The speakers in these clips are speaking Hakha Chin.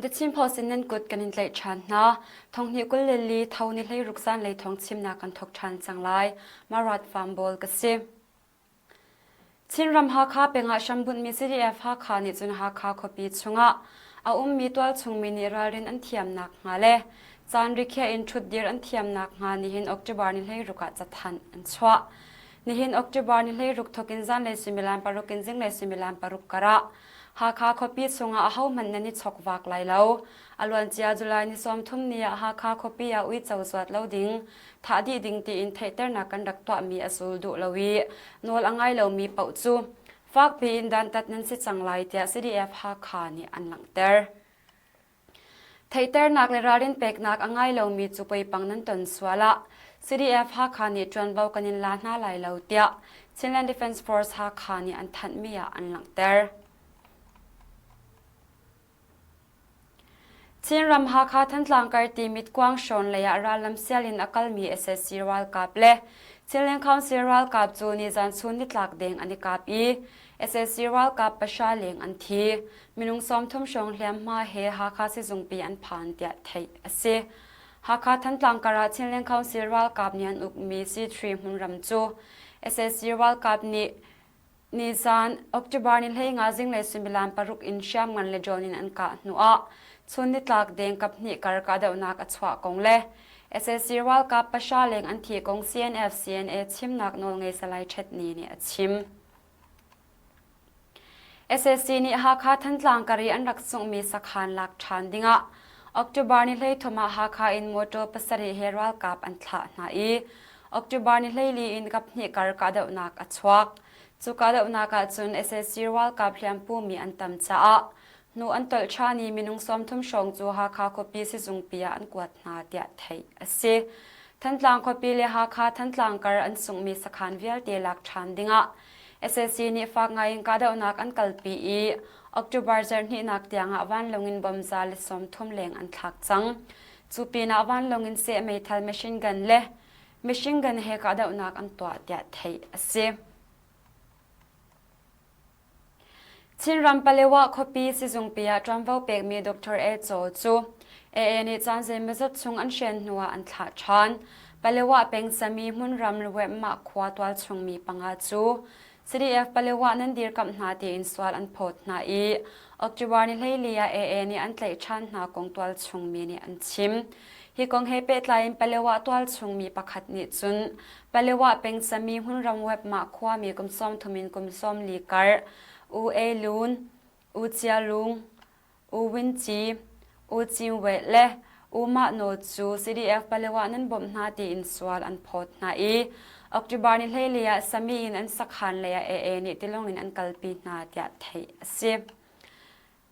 The Chin Post in nan kut kan in tlaih ṭhan hna. Thonghnih 24 tho ni 16 zanlei thawng chimnak kan thawk ṭhan cang lai. Marat Farm Ball ka si. Chinram Hakha peng ah hrambunhmi CDF Hakha nih cun Hakha khuapi chungah a ummi tualchung mi nih ralrin an thiamnak hnga le caan rikhiah in ṭhutdir an thiamnak hnga nihin October ni 16 ah cathanh an chuah. Nihin October ni 16 thawk in zanlei suimilam paruk in zinglei suimilam paruk karah Hakha khuapi chungah ahohmanh nan i chokvak lai lo. A luancia July ni 30 ni ah Hakha khuapi ah uico zuat lo ding, thah dih ding tiin theihternak kan rak tuahmi a zul duh lo i nawl a ngai lomi paoh cu fakpi in dantat nan si cang lai tiah CDF Hakha nih an langhter. Theihternak le ralrin peknak a ngai lomi cu poipang nan ton sual ah CDF Hakha nih ṭuanvo kan in la hna lai lo tiah Chinland Defence Force Hakha nih an thanhmi ah an langhter. Chinram Hakha Thantlang karti mitkuang hrawn lei ah rallam sial in a kalmi sac ralkap le Chinland Council ralkap cu nizan chun nitlak deng an i kap i sac ralkap pahra leng an thi. Minung 30 hrawng hliamhma he Hakha sizungpi an phan tiah theih a si. Hakha Thantlang kar ah Chinland Council ralkap nih an ukmi C3 hmunram cu sac ralkap nih Nizan October ni 15 zinglei suimilam paruk in hriamngan le drone in an kah hnuah chun nitlak deng kaphnih kar kahdohnak a chuah kong le sac ralkap pahra leng an thih kong CNF CNA chimnak nawlngei Salai Htet Ni nih a chim. Sac nih Hakha Thantlang kar i an rak sunghmi sakhan lak ṭhan dingah October ni 13 ah Hakha in motor pasarih he ralkap an thlah hna i October ni 14 in kaphnih kar kahdohnak a chuak. Cu kahdohnak ahcun sac ralkap hliampumi an tam caah hnu an tolh ṭhan i minung 30 hrawng cu Hakha khuapi sizungpi ah an kuat hna tiah theih a si. Thantlang khuapi le Hakha Thantlang kar an sunghmi sakhan vialte lak ṭhan dingah sac nih fak ngaiin kahdohnak an kalpi i October zarhhnihnak tiangah vanlawng in bom 130 leng an thlak cang. Cu pinah vanlawng in seh meithal machine gun le machine gun he kahdohnak an tuah tiah theih a si. Chinram Palewa khuapi sizungpi ah ṭuanvo pekmi Dr. A Caw cu AA nih caan zeimawzat chung an hren hnuah an thlah ṭhan. Palewa peng Sami hmunram Luwemah khua tualchungmi panga cu CDF Palewa nan dirkamh hna tiin sual an phawt hna i October ni 14 ah AA nih an tlaih ṭhan hna kong tualchungmi nih an chim. Hi kong he pehtlai in Palewa tualchungmi pakhat nih cun Palewa peng Sami hmunram Webmah khuami kum 30 in kum 40 kar U E Lun, U Chia Lung, U Win Ci, U Cin We le U Mah Naw cu CDF Palewa nan bawmh hna tiin sual an phawt hna i October ni 14 ah Sami in an sakhan lei ah AA nih tilawng in an kalpi hna tiah theih a si.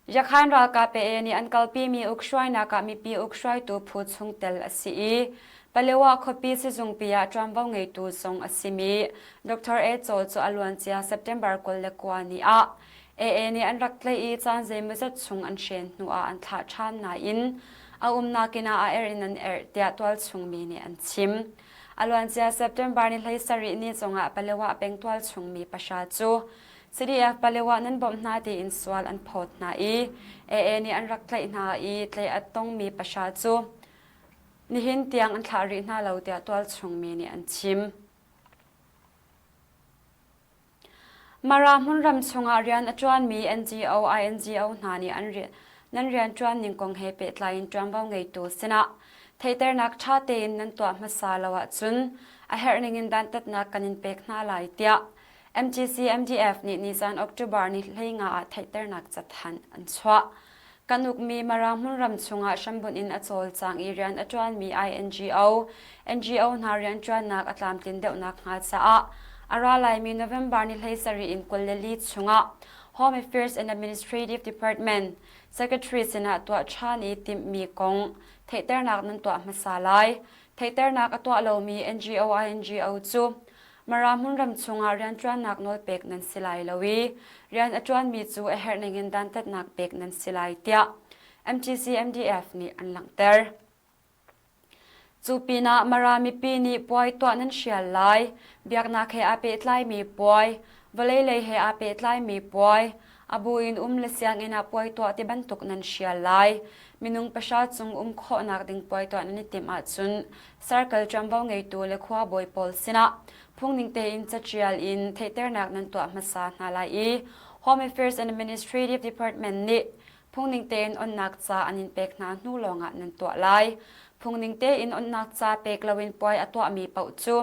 Yakhan ralkap AA nih an kalpimi ukhruainak ah mipi ukhruaitu phu chungtel a si i Palewa khuapi sizungpi ah ṭuanvo ngeitu zong a simi Dr. A Caw cu a luancia September 29 ni ah AA nih an rak tlaih i caan zeimawzat chung an hren hnuah an thlah ṭhan nain a umnak inn ah a erh in an erh tiah tualchung mi nih an chim. A luancia September ni 17 ni zongah Palewa peng tualchung mi pahra cu CDF Palewa nan bawmh hna tiin sual an phawt hna i AA nih an rak tlaih hna i tlaih a tongmi pahra cu nihin tiang an thlah rih hna lo tiah tualchung mi nih an chim. Mara hmunram chungah rian a ṭuanmi NGO, INGO hna nih an nan rianṭuan ning kong he pehtlai in ṭuanvo ngeitu sinah theihternak ṭha tein nan tuah hmasa lo ahcun a herh ningin dantatnak kan in pek hna lai tiah MGC MDF nih nizan October ni 15 ah theihternak cathanh an chuah. Kan ukmi Mara hmunram chungah hrambunh in a cawlcang i rian a ṭuanmi INGO, NGO hna rianṭuannak a tlamtlin deuhnak hnga caah a ra laimi November ni 17 in 24 chungah Home Affairs and Administrative Department Secretary sinah tuah ṭhan i timhmi kong theihternak nan tuah hmasa lai. Theihternak a tuah lomi NGO INGO cu Mara hmunram chungah rianṭuannak nawl pek nan si lai lo i rian a ṭuanmi cu a herh ningin dantatnak pek nan si lai tiah MTC MDF nih an langhter. Cu pinah Mara mipi nih puai tuah nan hrial lai. Biaknak he aa pehtlaimi puai, vawlei lei he aa pehtlaimi puai, A bu in um le sianginn ah puai tuah ti bantuk nan hrial lai. Minung pahra cung um khawhnak ding puai tuah nan i timh ahcun circle ṭuanvo ngeitu le khua bawi pawl sinah phungning tein caṭial in theihternak nan tuah hmasa hna lai i Home Affairs and Administrative Department nih phungning tein onnak ca an in pek hna hnu lawngah nan tuah lai. Phungning tein onnak ca pek loin puai a tuahmi paoh cu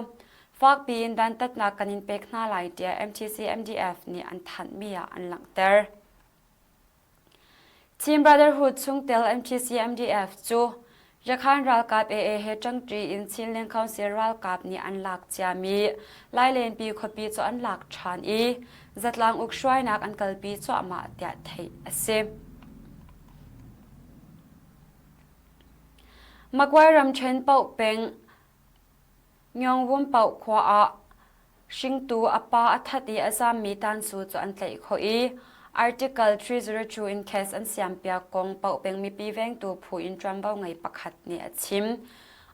fakpi in dantatnak kan in pek hna lai tiah MTC MDF nih an thanhmi ah an langhter. Chin Brotherhood chungtel MTC MDF cu Rakhan ralkap AA he ṭangṭi in Chinland Council ralkap nih an lak ciami Lailenpi khuapi cu an lak ṭhan i zatlang uk hruainak an kalpi cuahmah tiah theih a si. Magway ramṭhen paoh peng Myongwum paoh khua ah hringtu a pa a that i a zaammi Tansu cu an tlaih khawh i Article 302 in case an siampiak kong Paohpeng mipi vengtu phu in ṭuanvo ngei pakhat nih a chim.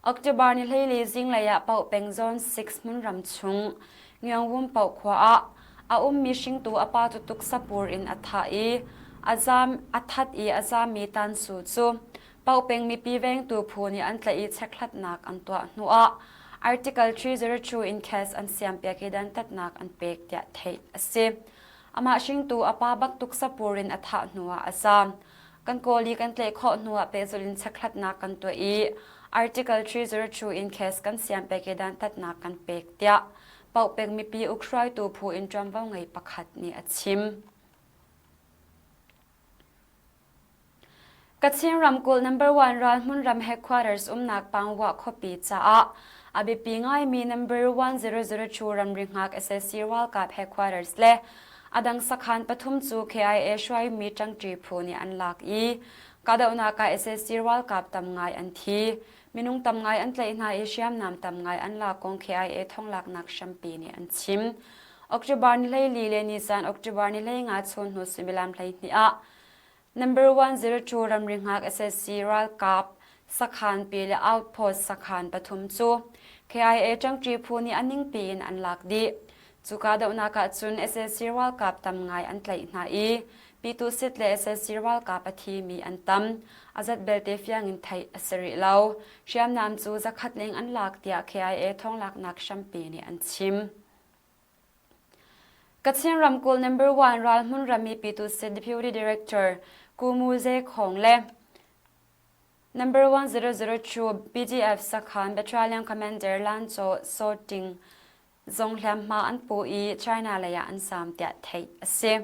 October ni 14 zinglei ah Paohpeng Zone 6 hmunram chung Myongwum paoh khua ah a ummi hringtu a pa cu tuksapur in a thah i a zaam a that i a zaammi Tansu cu Paopeng mipi vengtu phu nih an tlaih i chekhlatnak an tuah hnuah Article 302 in case an siampiak i dantatnak an pek tiah theih a si. Amah hringtu a pa bak tuksapur in a thah hnuah a zaam. Kan kawl i kan tlaih khawh hnuah pehzulh in chekhlatnak kan tuah i Article 302 in case kan siampiak i dantatnak kan pek tiah Paopeng mipi ukhruaitu phu in ṭuanvo ngei pakhat nih a chim. Kachin ramkulh number one ralhmun ram headquarters umnak Pangwah khuapi caah a biapi ngaimi number 1002 ramri hngak sac ralkap headquarters le a dang sakhan pathum cu KIA hruaimi ṭangṭi phu nih an lak i kahdohnak ah sac ralkap tam ngai an thi. Minung tam ngai an tlaih hna i hriamnam tam ngai an lak kong KIA thonglaknak hrampi nih an chim. October ni 14 le nisan October ni 15 chun hnu suimilam 12 ah Number 102 ramri hngak sac ralkap sakhan pi le outpost sakhan pathum cu KIA ṭangṭi phu nih a ningpi in an lak dih. Cu kahdohnak ah cun sac ralkap tam ngai an tlaih hna i Pyituhsit le sac ralkap a thimi an tam. A zat belte fiang in theih a si rih lo. Hriamnam cu zakhat leng an lak tiah KIA thawnglaknak hrampi nih an chim. Kachin ramkulh number one ralhmun rammi Pyituhsit Deputy Director Ku Mu Ze Khong le Number 1002 PDF sakhan Battalion Commander Lan Chaw Saw Ting zong hliamhma an pu i China lei ah an zaam tiah theih a si.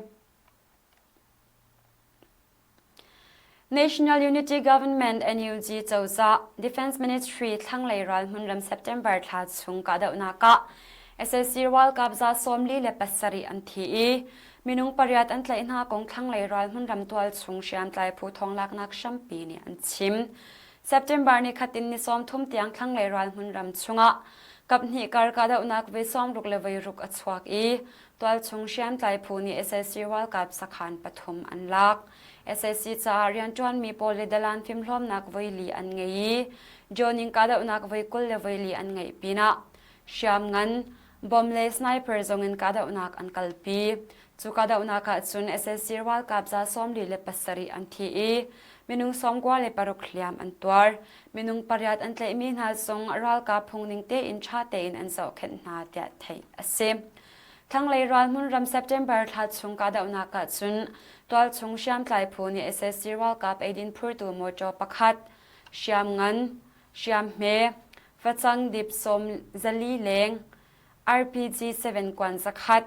National Unity Government NUG cozah Defense Ministry thlanglei ral hmunram September thla chung kahdohnak ah sac ralkap za 47 an thi i minung pariat an tlaih hna kong thlanglei ral hmunram tualchung hriamtlai phu thawnglaknak hrampi nih an chim. September ni khat in ni 30 tiang thlanglei ral hmunram chungah kaphnih kar kahdohnak voi 60 le voi ruk a chuak i Tualchung hriamtlai phu nih sac ralkap sakhan pathum an lak. Sac caah rianṭuanmi pawl le dalan fimhlawmnak voili an ngei i Joning kahdohnak voi 20 le voili an ngeih pinah hriamngan, bom le sniper zongin kahdohnak an kalpi. Cu kahdohnak ah cun sac ralkap za 47 an thi i minung 96 hliam an tuar. Minung pariat an tlaihmi hna zong ralkap phungning tein ṭha tein an zohkhenh hna tiah theih a si. Thlanglei ralhmun ram September thla chung kahdohnak ah cun tualchung hriamtlai phu nih sac ralkap eidin phurtu mawṭaw pakhat, hriamngan, hriamhme, facang dip sawm zali leng, RPG-7 kuan zakhat,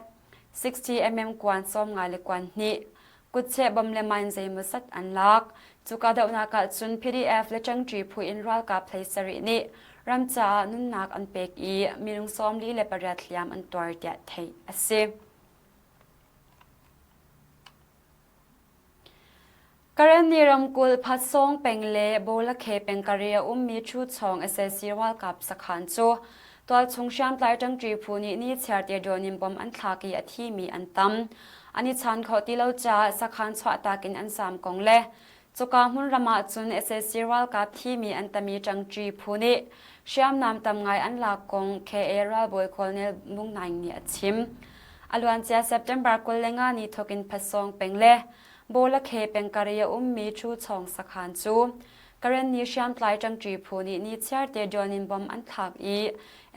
60 mm kuan 50 le kuan hnih, kutcheh bom le mine zeimawzat an lak. Cu kahdohnak ah cun PDF le ṭangṭi phu in ralkap 17 nih ram caah nunnak an pek i minung 48 hliam an tuar tiah theih a si. Karenni ramkulh Phatsawng peng le Bawlakhe peng kari a ummi Chuchawng sac ralkap sakhan cu tualchung hriamtlai ṭangṭi phu nih nichiar te drone in bom an thlak i a thimi an tam. An i chan khawh ti lo caah sakhan chuahtak in an zaam kong le cuka hmunram ah cun sac ralkap thimi an tami ṭangṭi phu nih hriamnam tam ngai an lak kong KA ralbawi Colonel Mung Naing nih a chim. A luancia September 25 ni thawk in Phasawng peng le Bawlakhe peng kar i a ummi Chu Chawng sakhan cu Karenni hriamtlai ṭangṭi phu nih nichiar te drone in bomb an thlak i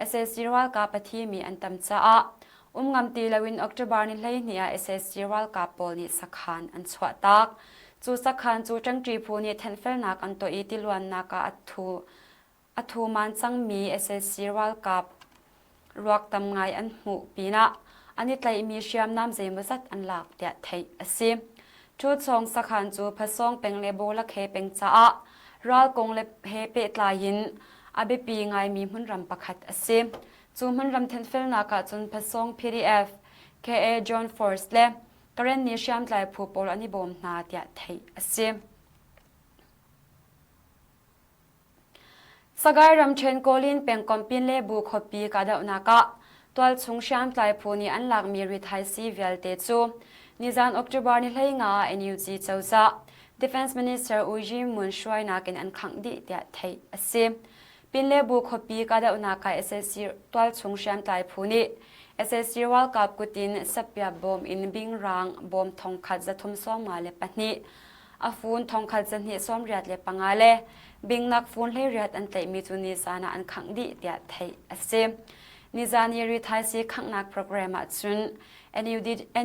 sac ralkap a thimi an tam caah um ngam ti loin October ni 12 ah sac ralkap pawl nih sakhan an chuahtak. Cu sakhan cu ṭangṭi phu nih thenhfelnak an tuah i tiluannak ah a thu A thuman cangmi sac ralkap ruak tam ngai an hmuh pinah an i tlaihmi hriamnam zeimawzat an lak tiah theih a si. Ṭhuchawng sakhan cu Phasawng peng le Bawlakhe peng caah ral kong le he pehtlai in a biapi ngaimi hmunram pakhat a si. Cu hmunram thenfelnak ahcun Phasawng PDF, KA John Force le Karenni hriamtlai phu pawl an i bawm hna tiah theih a si. Sagaing ramṭhen Kawlin pengkomh Pinlebu khuapi kahdohnak ah tualchung hriamtlai phu nih an lakmi rithaisii vialte cu nizan October ni 15 ah NUG cozah Defense Minister U Yi Mun hruainak in an khangh dih tiah theih a si. Pinlebu khuapi kahdohnak ah sac tualchung hriamtlai phu nih sac ralkap kut in sapia bawm in bingrang bawm thongkhat 352 A fun thongkhat zahnih 85 le bingnak fun 18 an tlaihmi cu nizan ah an khangh dih tiah theih a si. Nizan i rithaisii khanghnak program ah cun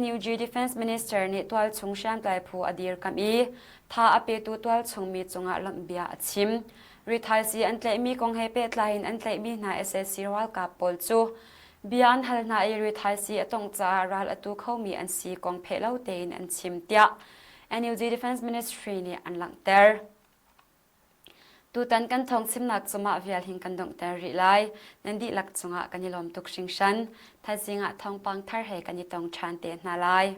NUG Defense Minister nih tualchung hriamtlai phu a dirkamh i tha a petu tualchung mi cungah lawmhbia a chim. Rithaisii an tlaihmi kong he pehtlai in an tlaihmi hna sac ralkap pawl cu bia an hal hna i rithaisii a tongh caah ral a tu khomi an si kong pheh lo tein an chim tiah NUG Defense Ministry nih an langhter. Tutan kan thawng chimnak cu mah vial hin kan donghter rih lai. Nan dihlak cungah kan i lawm tuk hringhran. Thaizing ah thawngpang thar he kan i tong ṭhan te hna lai.